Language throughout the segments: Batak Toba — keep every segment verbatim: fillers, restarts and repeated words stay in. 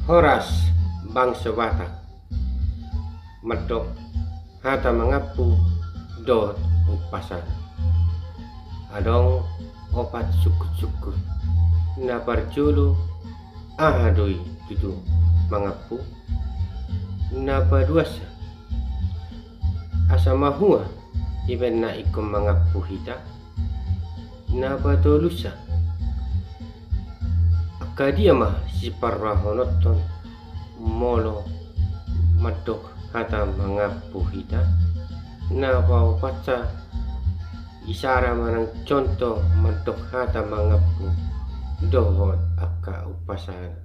Horas bangso Batak. Mandok hata mangampu dohot umpasana, adong opat sungkun-sungkun. Na parjolo, aha do i tutu mangampu? Na paduasa, asa mahua ibaen na ingkon mangampu hita? Na patolusa, angka dia ma siparrohahononton molo mandok hata mangampu hita? Na paopatsa, isara manang contoh mandok hata mangampu dohot angka umpasana.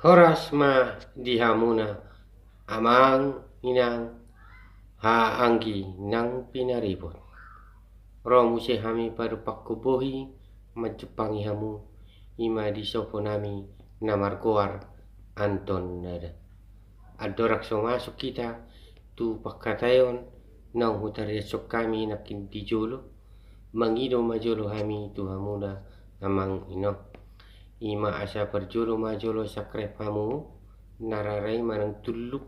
Horas ma di hamuna amang inang, haha anggi nang pinaribot. Ro muse hami padompakkon bohi manjumpangi hamu, i ma di soponami na margoar Anton Nada. Andorang so masuk hita tu pangkataion naung hutariashon hami nangkin di jolo, mangido ma jolo hami tu hamuna amang inang. I ma asa parjolo ma jolo subscribe hamu na rara i manang tulluk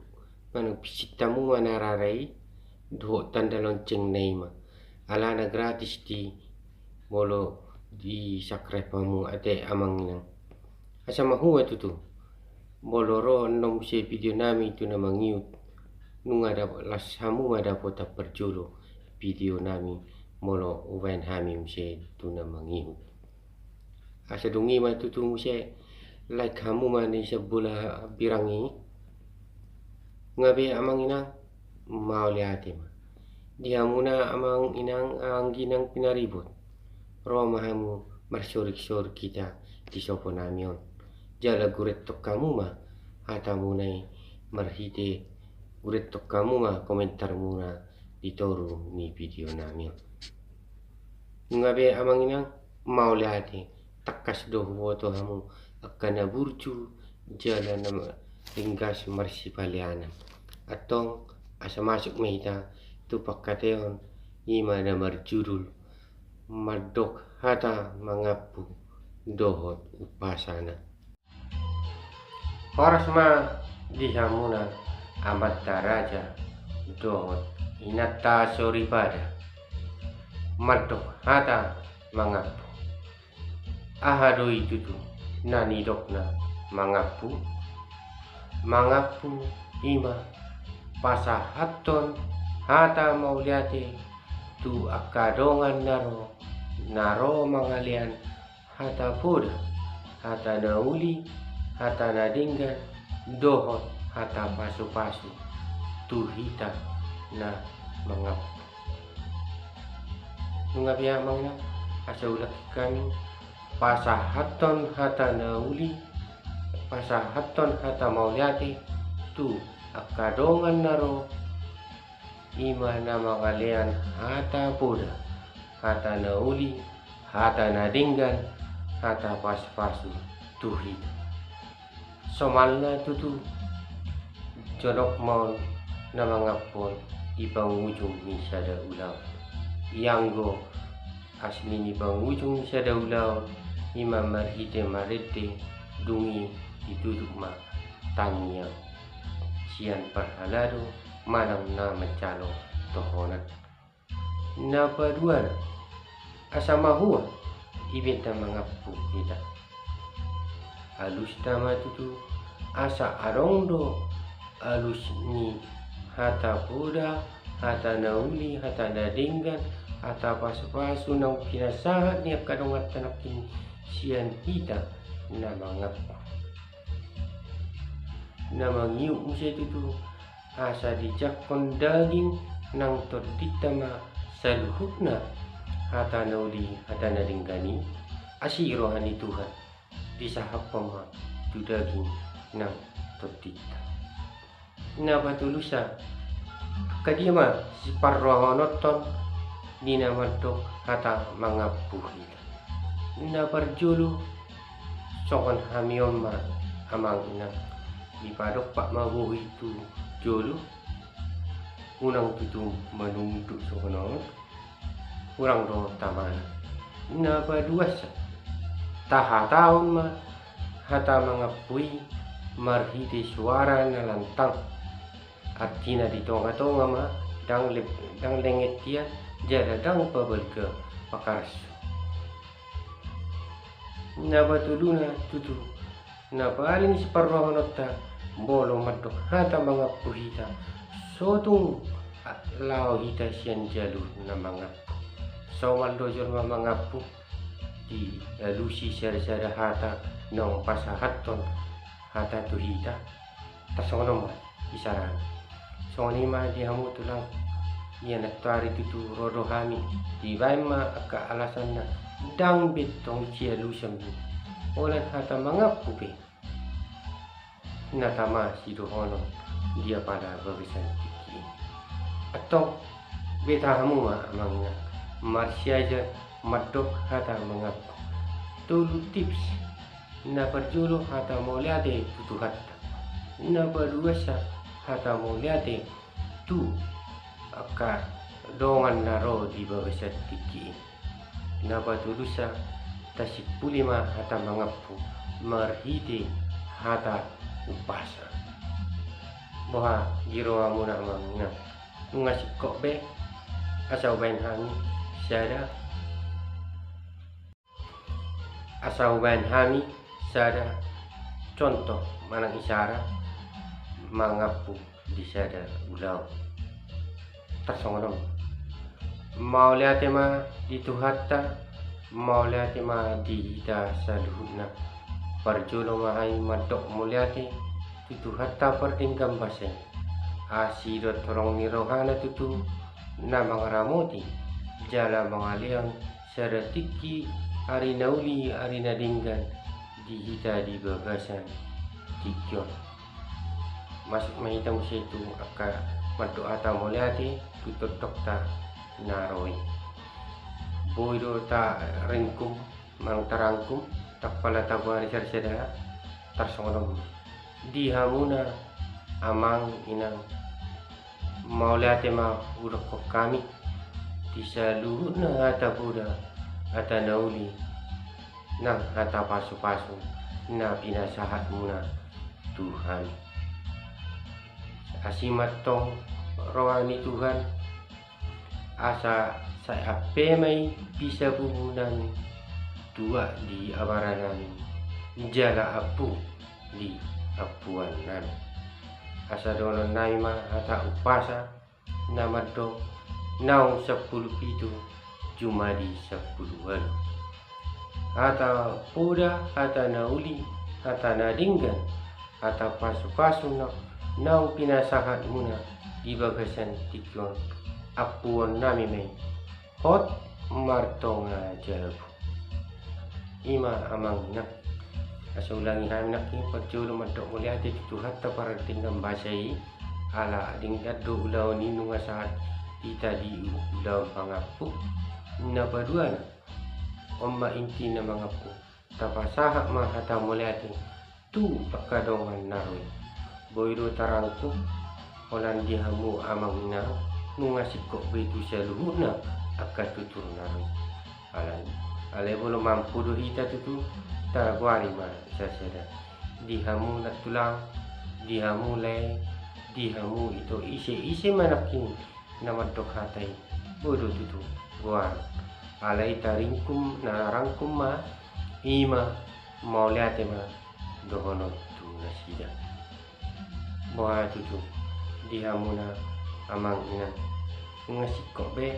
manang pisit hamu ma na rara i dohot tanda loncengna i ma. Alana gratis di molo di subscribe hamu ate amang inang. Asa mahua tutu molo ro annon muse videonami tu na mangihut, nunga dapot las hamu ma dapotan parjolo videonami molo hubaen hami muse tu na mangihut. Asa dung i ma tutu muse like hamu ma na di sambola birang i. Nunga be amang inang, mauliate ma di hamuna amang inang anggi nang pinaribot. Ro ma hamu marsoring-soring hita di soponami on. Jala gurenghon hamu ma hatamuna i marhite, gurenghon hamu ma komentarmuna di toru ni videonami on. Nunga be amang inang, mauliate. Tangkas do huboto hamu angka na burju jala na ma-, ringgas marsipaleanan. Antong asa masuk ma hita tu pangkataion i ma na marjudul mandok hata mangampu dohot umpasana. Horas ma di hamuna amanta raja dohot inanta soripada. Mandok hata mangampu, aha do i tutu na nidokna mangampu? Mangampu i ma pasahathon hata mauliate tu angka dongan na ro, na ro mangalean hata poda, hata na uli, hata na denggan, dohot hata pasu-pasu tu hita na mangampu. Nunga be amang inang, asa ulak hami, pasahathon hata na uli, pasahathon hata mauliate tu angka dongan na ro, i ma na mangalean hata poda, hata na uli, hata na denggan, hata pasu-pasu tu hita. Somalna tutu, jonok ma on na mangampu on di pangujung ni sada ulaon. Ianggo asli ni pangujung ni sada ulaon i ma marhite marende, dung i ditutup ma tangiang sian parhalado manang na manjalo tohonan. Na paduana, asa mahua ibaen na mangampu hita? Alusna ma tutu, asa adong do alus ni hata poda, hata na uli, hata na denggan, hata pasu-pasu naung pinasahat ni angka donganta nangkin sian hita na mangampu. Na mangihut muse tutu, asa dijangkon daging nang tondinta ma saluhutna, hata na uli, hata na denggan i, asi roha ni Tuhan, disahaphon ma tu daging nang tondinta. Na patolusa, angka dia ma siparrohahononton ni na mandok hata mangampu hita? Na parjolo, songon hami on ma amang inang, dipadompak ma bohi tu jolo, unang tutu manunduk songon on, hurang do tamana. Na paduasa, tahatahon ma Hata mangampu i marhite suara na lantang. Artina di tonga-tonga ma, ndang le-, ndang lenget hian, jala ndang pabalga pakarashon. Na patoluna tutu, na paling siparrohahononta, molo mandok hata mangampu hita, so tung laho hita sian jalur na mangampu. Somal do jolma mangampu, dialusi sada-sada hata naung pasahathon hata tu hita. Tarsongon on ma isarana. Songon i ma di hamu tulang, ia nantoari tutu ro do hami, dibaen ma angka alasanna, ndang be tong sialusan i. Holan hata mangampu pe na tama sidohonon di apala bagasan tingki i. Antong, beta hamu ma amang inang, marsiajar mandok hata mangampu. Tolu tips. Na parjolo, hata mauliate tu Tuhanta. Na paduahon, hata mauliate tu angka dongan na ro di bagasan tingki i. Na patoluhon, tasimpuli ma hata mangampu marhite hata umpasa. Boha di rohamuna amang inang? Nunga singkop be, asa hubaen hami sada, asa hubaen hami sada contoh manang isara mangampu di sada ulaon. Tarsongon on. Mauliate ma di Tuhanta, mauliate ma di hita saluhutna. Parjolo ma hami mandok mauliate tu Tuhanta pardenggan basa i. Asi dohot holong ni rohana tutu na mangaramoti jala mangalehon sada tingki ari na uli ari na denggan di hita di bagasan tingki on. Masuk ma hita muse tu angka mandok hata mauliate tu tondongta na ro i. Boi do taringkum manang tarangkum, tapala tagoari sada-sada. Tarsongon on ma. Di hamuna amang inang, mauliate ma hudokkon hami di saluhutna hata poda, hata na uli, nang hata pasu-pasu na pinasahatmuna tu hami. Asi ma antong roha ni Tuhan, asa sai ampe ma i di sabubunami, tuak di abaranami, jala ampu di ampuannami. Asa dohononnami ma hata umpasa na mandok naung sampulu pitu jumadi sampulu ualu. Hata poda, hata na uli, hata na denggan, hata pasu-pasu na naung pinasahatmuna di bagasan tingki on, ampuonnami ma i. Hot martonga jabu. I ma amang inang. Asa ulangi hami nangkin, parjolo mandok mauliate tu Tuhanta pardenggan basa i, ala denggan do ulaon i nunga sahat hita di ulaon mangampu. Na paduana, on ma inti na mangampu. Tapasahat ma hata mauliate tu angka dongan na ro i. Boi do tarangkum, holan di hamu amang inang, nunga singkop be tu saluhutna angka tutur na ro i. Alai, alai molo mampu do hita tutu, tagoari ma sada-sada. Di hamu nantulang, di hamu lae, di hamu ito, ise-ise ma nangkin na mandok hata i, boi do tutu goaron. Alai taringkum, na rangkum ma, i ma mauliate ma dohonon tu nasida. Boha tutu di hamuna amang inang, nunga singkop be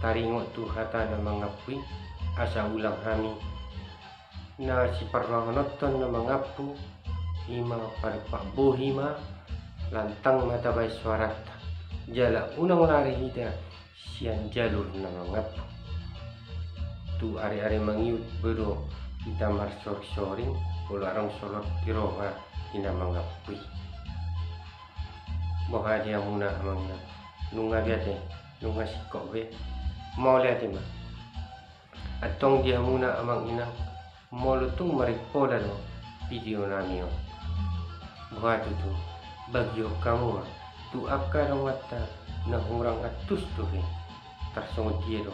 taringot tu hata na mangampu i, asa ulang hami na siparrohahononta na mangampu, i ma parpakbohi ma, lantang ma tabaen suaranta, jala unang lari hita sian jalur na mangampu. Tu ari-ari mangihut boi do hita marsoring-soring, molo adong solot di roha di na mangampu i. Boha di hamuna amang inang, nunga be ate, nunga singkop be? Mauliate ma. Antong di hamuna amang inang, molo tung marimpola do video nami on, boha tutu, bagihon hamu ma tu angka donganta na hurang antusian dope, tarsongon dia do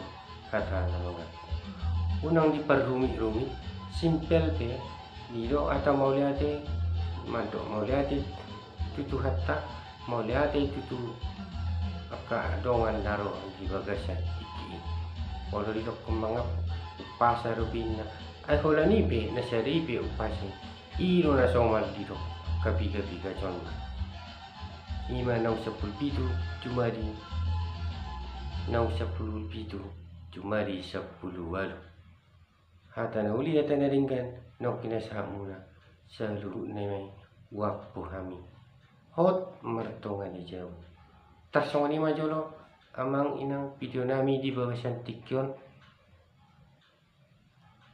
hata na mangampu. Unang diparrumit-rumit, simpel pe, Didok hata mauliate, mandok mauliate tu Tuhanta, mauliate tu angka dongan na ro di bagasan tingki i. Olo didok mangan umpasa do be ninna, ai holan i pe na sada i pe umpasa i. I do na somal didok angka piga-piga jolma. I ma naung sampulu pitu jumadi, naung sampulu pitu jumadi sampulu ualu. Hata na uli, hata na denggan, nangkin sahat muna saluhutna ma i huampu hami. Hot martonga ni jabu. Tarsongon i ma jolo amang inang video nami di bagasan tingki on.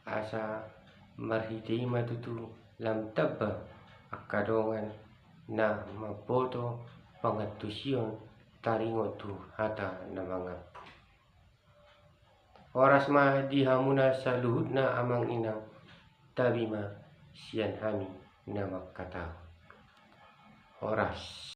Asa marhite i ma tutu lam tamba angka dongan na mamboto pangantusion taringot tu hata na mangampu. Horas ma di hamuna saluhutna amang inang, tabi ma sian hami na mangkatahon. Horas.